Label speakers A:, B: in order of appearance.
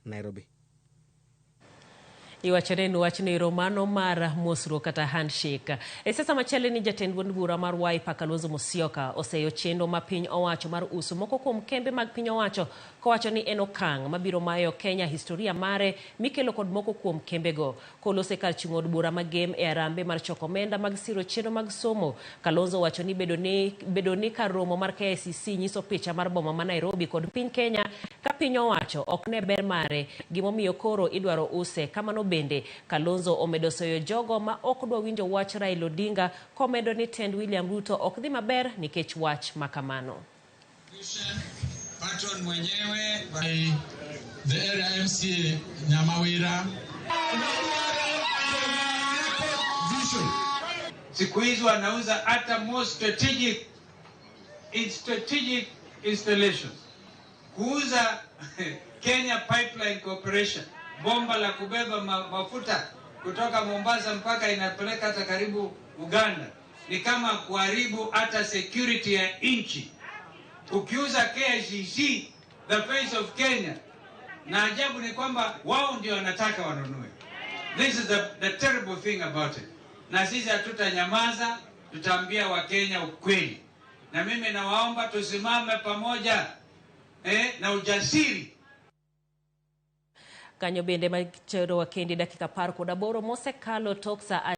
A: Nairobi.
B: Iwacho ni wachno ero mano mar mosruok kata handshake. E siasa machielo ni jatend duond bura mar Wiper Kalonzo Musyoka oseyo chenro ma piny owacho mar uso moko kuom kembe mag piny owacho kowacho ni en okang' mabiro mayo Kenya historia mare mikelo kod moko kuom kembego. Kolose kar chung' od bura ma Gem e arambe mar choko omenda mag siro chenro mag somo, Kalonzo owacho ni bedo ni kar romo mar KICC nyiso picha mar boma ma Nairobi kod piny Kenya ka piny owacho ok ne ber mare gimomiyo koro idwaro use. Kamano bende Kalonzo omedo soyo jogo ma ok dwa winjo wach Raila Odinga komedo ni tend William Ruto ok dhi maber nikech wach makamano.
C: Patron mwenyewe by the area MCA Nyamawira.
D: Vision.
C: Siku hizi wanauza hata more strategic in strategic installations. Kuuza Kenya Pipeline Corporation, bomba la kubeba mafuta kutoka Mombasa mpaka inapeleka hata karibu Uganda, ni kama kuharibu hata security ya nchi. Ukiuza KICC, the face of Kenya, na ajabu ni kwamba wao ndio wanataka wanunue. This is the terrible thing about it. Na sisi hatutanyamaza, tutaambia Wakenya ukweli. Na mimi nawaomba tusimame pamoja na ujasiri.
B: Kanyo bende macherowa kendi dakika 18 mosekalo tok saa